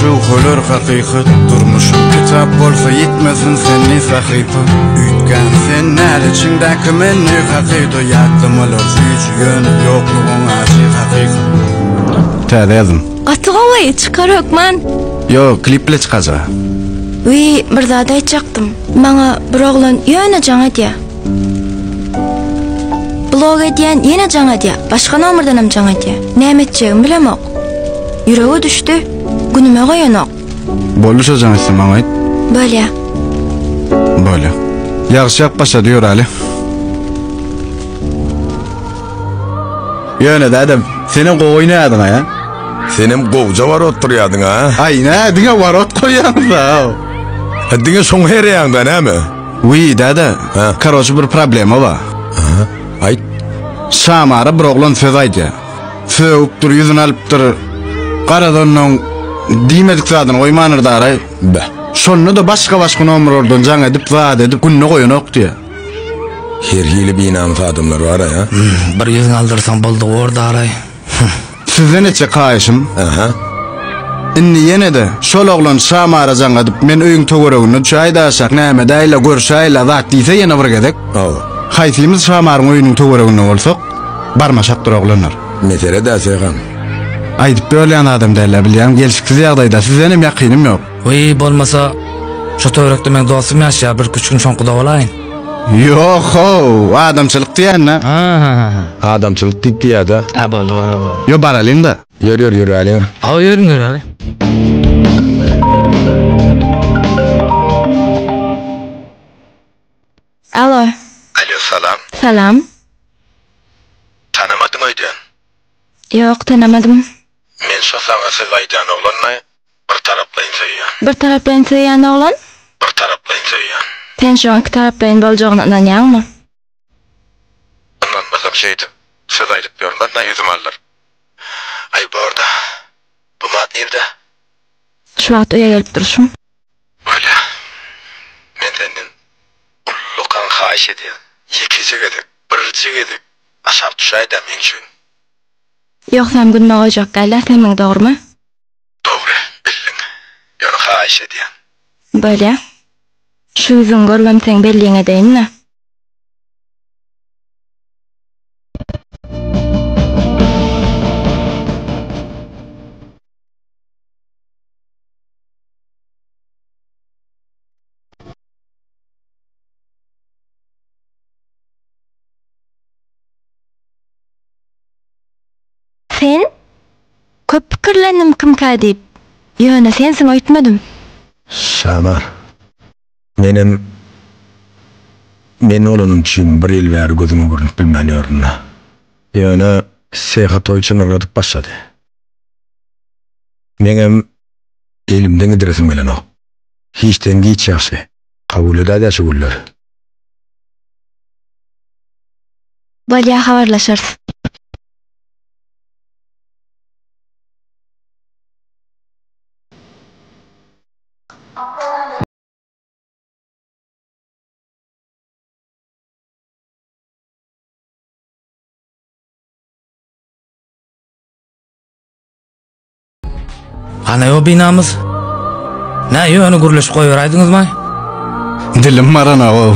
Şöwheler hakykat durmuşym kitap bolsa ýitmesin senli sahypa Üýtgän sen däl içiňdäki menli hakyda Ýatlamalar süýji ýöne ýoklugyň ajy hakykat. Täze ýazym. Gaty gowy, çykar hökman. Ýo, klip bile çykaja. Wiý, bir zat aýtjakdym. Maňa bir oglan ýöne jaň edýä. Blog edýän ýene jaň edýä, başga nomerdenem jaň edýä. Näme etjegimi bilemok. Ýürege düşdi, günüme goýanok. Boldy şo jaň etse maňa aýt. Bolýa. Bolýa. Ýagyş ýagyp başlady ýöräli. Ýöne dädem, senem gowy oýnaýadyň a. Senem gowja warot durýadyň a. Aý, nä, diňe warot goýýaňyz-a. Diňe şoň hereýaňda näme? Wiý, däde, karoçe bir problema bar. Aha, aýt. Şamara bir oglan söz aýdýar. Sögüpdir, ýüzüni alypdyr. Garaz onnoň diýmedik zadyny goýmandyr daraý. Beh. Şonda-da başga-başga nomerlerden jaň edip, zat edip, gününe goýanok diýýär. Her hili binamys adamlar bar-a, ýa? Bir ýüzüňi aldyrsaň boldy gor daraý. Sizden etjek haýyşym. Aha. Indi ýene-de şol oglan Şamara jaň edip, men öýüň töwereginde düşäýdä aşak, näme däýle, görşäýle zat diýse ýene bir gezek. Hawa. Haýsymyz Şamaryň öýüniň töwereginde bolsak, barmaşakdyr oglanlar. Mesele däl Seýhan. Aýdyp bölýän adam däl-ä bilýän, gelşiksiz ýagdaýda sizdenem ýakynym ýok. Wiý, bolmasa, şo töwerekde meň dostum ýaşaýar, birküç gün şoňkuda bolaýyn. Ýok-how, adamçylyk diýýän-dä. Adamçylyk diýip diýýä-dä. Hä, boldy, boldy, boldy. Ýo, baralyň-da. Ýör, ýör, ýöräliň. Hawa, ýörüň, ýöräliň. Alo. Alo, salam. Salam. Tanamadyň öýdýän. Ýok, tanamadym. Men şo saňa söz aýdýan oglanmy? Bir taraplaýyn söýýän. Bir taraplaýyn söýýän oglan? Bir taraplaýyn söýýän. Sen şoň ikitaraplaýyn boljagyna ynanýaňmy? Ynanmasam şeýdip söz aýdyp ýörmez-dä ýüzüme aldyr. Aý borda. Bu mat nirde? Şu wagt öýe gelip durşum. Bolýa. Men senden ullakan haýyş edýän. Ýekeje gezek, birje gezek aşak düşäý-dä meň üçin. Ýogsam günüme goýjak däl-dä sen meň dogrymy? Dogry, bildiň. Ýöne haýyş edýän. Bolýa. Şu ýüzüňi görübem seň belliňi edeýin-dä. Sen? Köp pikirlendim kimkä diýip, ýöne sensiň öýtmedim. Şamar. Menem men bolanym üçin bir ýyl bäri gözüňe görnüp bilmän ýörün-dä. Ýöne Seha toý üçin yrradyp başlady. Meňem elimden gidiresim gelenok. Hiçden giç ýagşy. Kabul edäýdä şu günler. Bolýa habarlaşarys. Hany o binamyz? Nä ýöne gürleşip goýberäýdiňizmi? Dilim baranok-ow.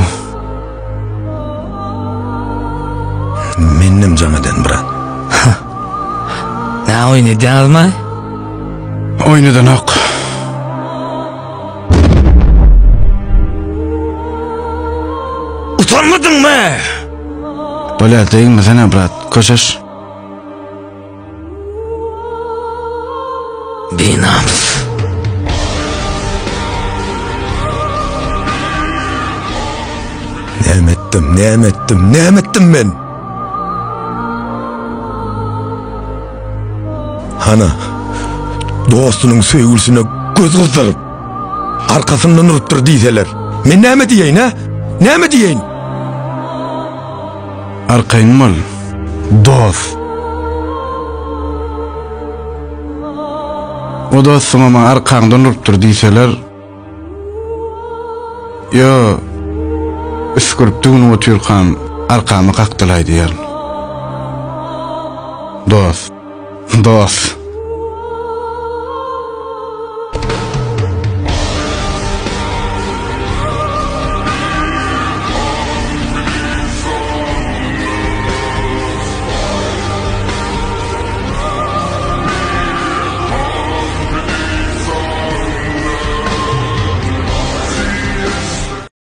Mennem jaň eden brat. Nä oýun edýäňizmi? Oýun edenok. Utanmadyňmy? Bolýar, degmesene brat, köşeş. Binamys. Näme etdim, näme etdim, näme etdim men? Hana, dostunyň söýgülisine göz gyzdyryp, arkasyndan urupdyr diýseler, men näme diýeýin, hä? Näme diýeýin? Arkaýyn bol, dost. O dostuňa maňa arkaňdan urupdyr diýseler, ýo, üsgürip düwnüp otyrkam arkama kakdylaý diýerin. Dost, dost.